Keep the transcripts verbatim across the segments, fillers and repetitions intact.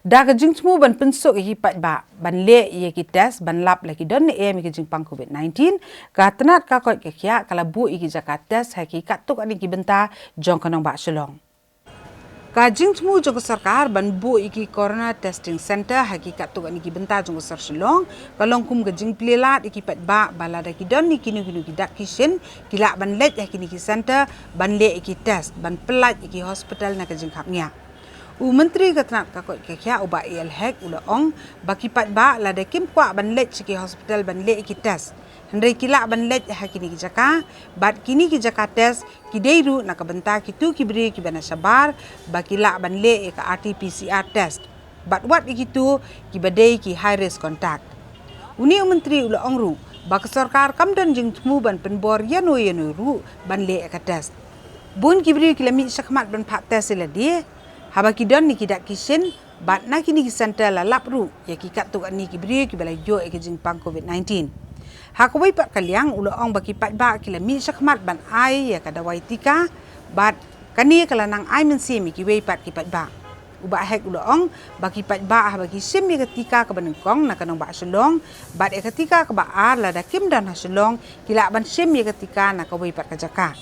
Da ka jingthmu ban pynsuk ïa ki paidbah ban leh ïa ki test ban lap la ki don ne em ïa ka jingpang covid nineteen, ka tnat ka koit ka khiah ka la buh ïa ki jaka test ha ki katto katne ki bynta jong ka nongbah Shillong. Ka jingthmu jong ka sorkar ban buh ïa ki Corona Testing Centre ha ki katto katne ki bynta jong ka sor Shillong ka long kum ka jingplie lad ïa ki paidbah ba lada ki don ne kino kino ki dak ki shin, ki lah ban leit ha kine ki centre ban leh ïa ki test ban pyllait ïa ki hospital na ka jingkhapngiah. U Myntri ka tnat ka koit ka khiah u Bah A L Hek u la ong ba ki paidbah lada kim kwah ban leit sha ki hospital ban leh ïa ki test, hynrei ki lah ban leit ha kine ki jaka, bad kine ki jaka test ki dei ruh na ka bynta kito ki briew kiba na shabar ba ki lah ban leh ïa ka R T P C R test, bad wat ïa kito kiba dei ki high risk contact. Une u Myntri u la ong ruh ba ka sorkar kam don jingthmu ban pynbor ïano ïano ruh ban leh ïa ka test. Bun ki briew ki la mih shakhmat ban phah test ïa lade haba ki don ne ki dak ki shin, bad na kine ki centre la lap ruh ïa ki katto katne ki briew kiba la ïoh ïa ka jingpang covid nineteen. Ha kawei pat ka liang u la ong ba ki paidbah ki la mih shakhmat ban ai ïa ka dawai tika, bad kane ka la nang ai mynsiem ïa kiwei pat ki paidbah. U Bah Hek u la ong ba ki paidbah haba ki shim ïa ka tika kaba nyngkong na ka nongbah Shillong bad ïa ka tika kaba ar lada kim don ha Shillong, ki lah ban shim ïa ka tika na kawei pat ka jaka.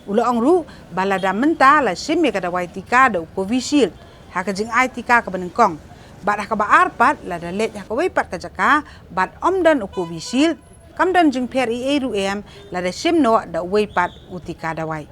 U la ong ruh ba lada mynta la shim ïa ka dawai tika da u Covishield ha ka jingai tika kaba nyngkong, bad ha kaba ar pat lada leit ha kawei pat ka jaka bad ym don u Covishield, kam don jingpher ei ei ruh em lada shim noh da uwei pat u tika dawai.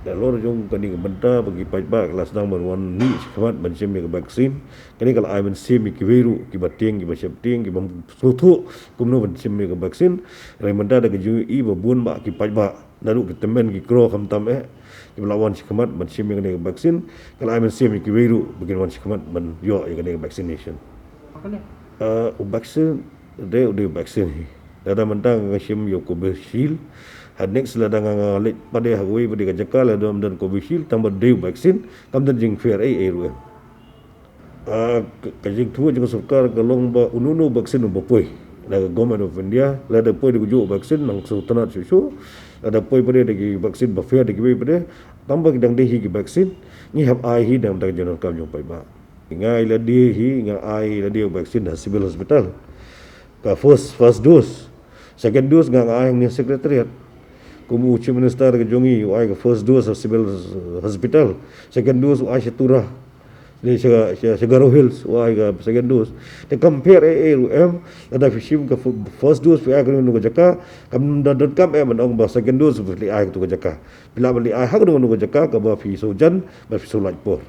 Halor jong kane ka bynta ba ki paidbah ki la sdang ban wan mih shakhmat ban shim ïa ka vaccine. Kane ka la ai mynsiem ïa kiwei ruh kiba tieng, kiba sheptieng, kiba sngewthuh kumno ban shim ïa ka vaccine. Hynrei mynta da ka jingïohi ba bun bah ki paidbah naduh ki tymmen ki kroo khamtam eh kiba la wan shakhmat ban shim ïa kane ka vaccine, ka la ai mynsiem ïa kiwei ruh ba kin wan shakhmat ban ïoh ïa kane ka vaccination. Ah, u vaccine, dei u dei u vaccine hi. Lada mynta nga shim ïa u Covishield, ha next lada nga, nga leit pat de ha kawei pat de ka jaka lada ym don Covishield, tang ba dei u vaccine, kam don jingpher ei ei ruh em. Ah, ka, ka jingthmu jong ka sorkar ka long ba uno uno u vaccine uba poi na ka Government of India, lada poi da kajuh u vaccine nang sngewtynnat shuh shuh, lada poi pat de da ki vaccine ba pher da kiwei pat de, tang ba ki dang dei hi ki vaccine, ngi hap ai hi na ka bynta ka jingdonkam jong u paidbah. Nga ai lade hi, nga ai lade u vaccine ha Civil Hospital. Ka first, first dose. Second dose nga, nga ai hangne Secretariat. Kum u Chief Minister ka jong ngi u ai ka first dose ha Civil Hospital. Second dose u ai sha Tura. Lane sha, sha, sha Garo Hills u ai ka second dose. Te kam pher ei ei ruh em, lada phi shim ka f-, first dose phi ai ha kano kano ka jaka, kam don, donkam em ban ong ba second dose phi leit ai ha kato ka jaka. Phi lah ban leit ai ha kano kano ka jaka kaba phi sngewjan bad phi sngewlait por.